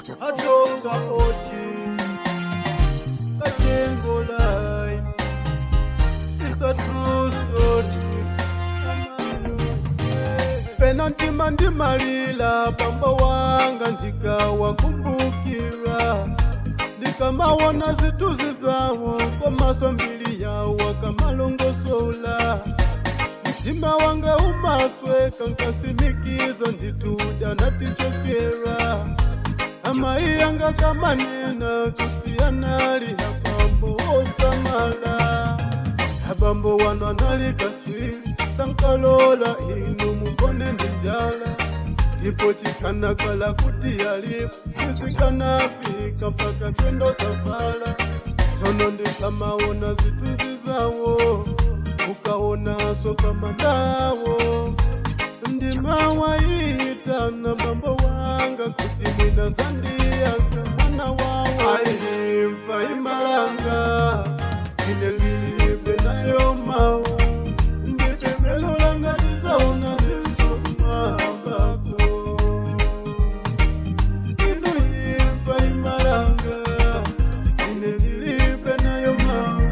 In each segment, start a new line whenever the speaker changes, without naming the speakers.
Atonga ochi Katengo line. It's a true story. Pena ntima ndimalila pamba wanga ndikawakumbukira, ndikamawona zituzi zawo komaso mbili yawo kamalongosola, mtima wanga umasweka nkasimikiza ndituda natichokera. Amayi yanga kamanena kuti anali abambo osamala, abambo wano anali kaswiri, sankalola inu mugone ndi njala, ndipo chikanakala kuti yalipo sizikanafika mpaka kendo savala. Tsono ndikamaona zithunzi zawo, ukaonaso pamandawo, ndimawayitana mambo wanga kuti mwina zandiyaka mwana wawo. Aimfa imalanga, ine lilibe nayo mawu, ndipemelo langa tizaona lisomambako. Inu imfa imalanga, ine lilibe nayo mawu,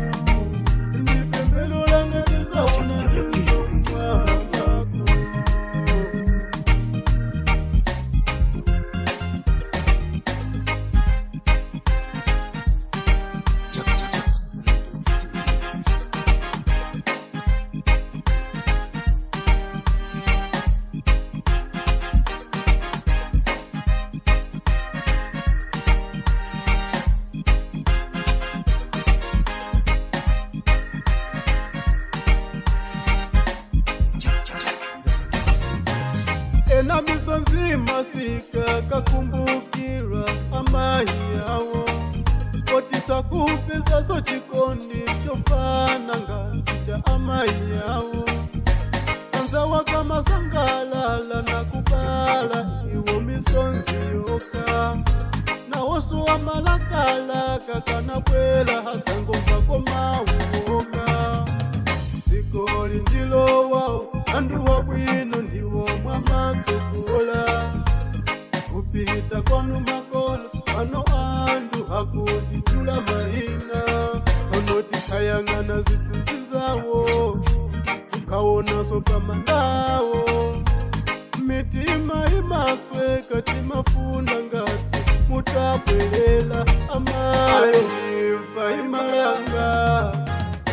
ndipemelo langa tizaona lisomambako. Ena misonzi masika kakumbukira amayi yawo, otisakupezaso chikondi chofana ngati cha amayi yawo. Anzawa kamasangalala na kubala, iwo misonzi yoka, nawoso amalakalaka kanabwela hasangomva komawuoka. Dzikoli ndilowawo, andu wabwino ndiwo mwamatsokola kupita kwanu makolo pano andu hakutitula maina. Tsono tikayang'ana zithunzi zawo, ukaonaso pamandawo, mitima imasweka, timafuna ngati mutabwelela amayi. Imfa imalanga,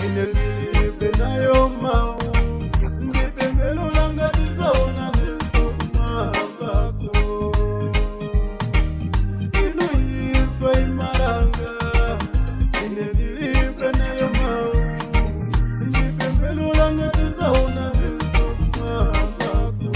ine ndilibe nayo mawu, ndipemelo langa tizaona lisomambako. Inu imfa imalanga, ine ndilibe nayo mawu, ndipemelo langa tizaona lisomambako.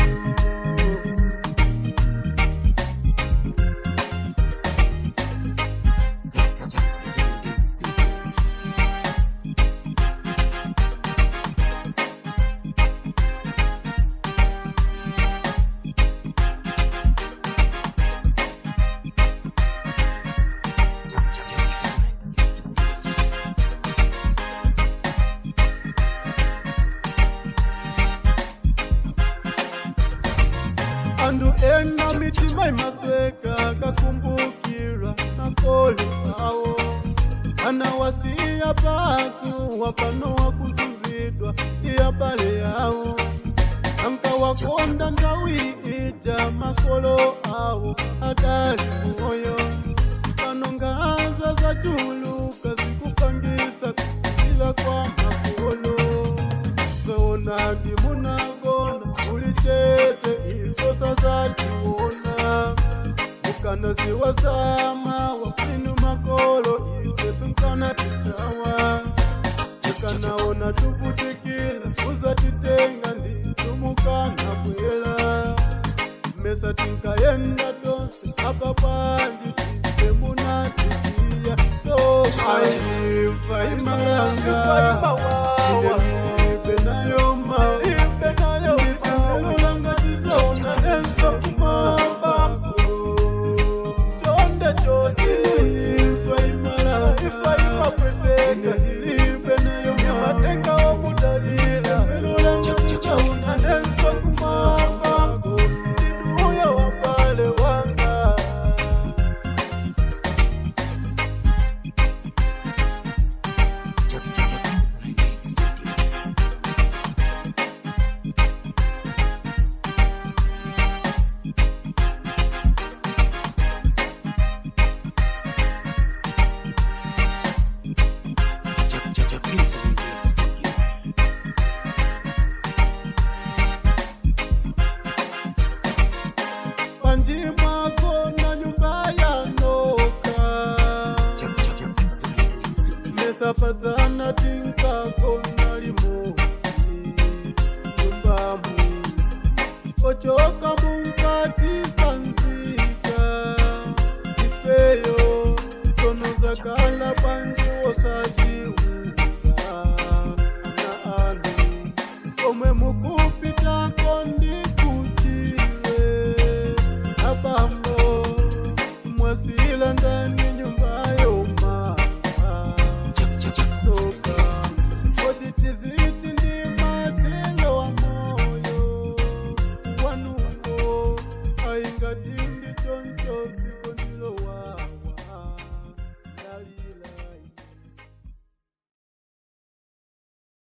Andu ena mitima imasweka kakumbukira makolo awo, anawasiya patu wapano wakuzunzidwa iyabale yawo. Ankawakonda ndawi ija makolo awo adali moyo, pano ngaza zachuluka zikupangisa kufila kwa makolo. Zona ndimunagona uli chete, ifosa zatiwona mukana ziwazama wapinu makolo ife sunkana titawa, tikanaona tuvutikila uzatitenga nditumukana bwela mesa tinkayenda tonse apa panji tife munatisiya toaimfa imalanga, ine ndilibe nayo ma ndipemelo tizaona enso kumambako. Chonde chonde, imfa imalanga, imfa imapweteka, ndilibe nayo matenga omudalila tizaona enso kumambako. Ndinuyo wambale wanga. Bwanji mwakona nyumba yanoka? Mesapadzana tinkakona limodzi nyumbamu, ochoka munkati sanzika ifeyo, tsono zakala bwanji wosajiwitsa?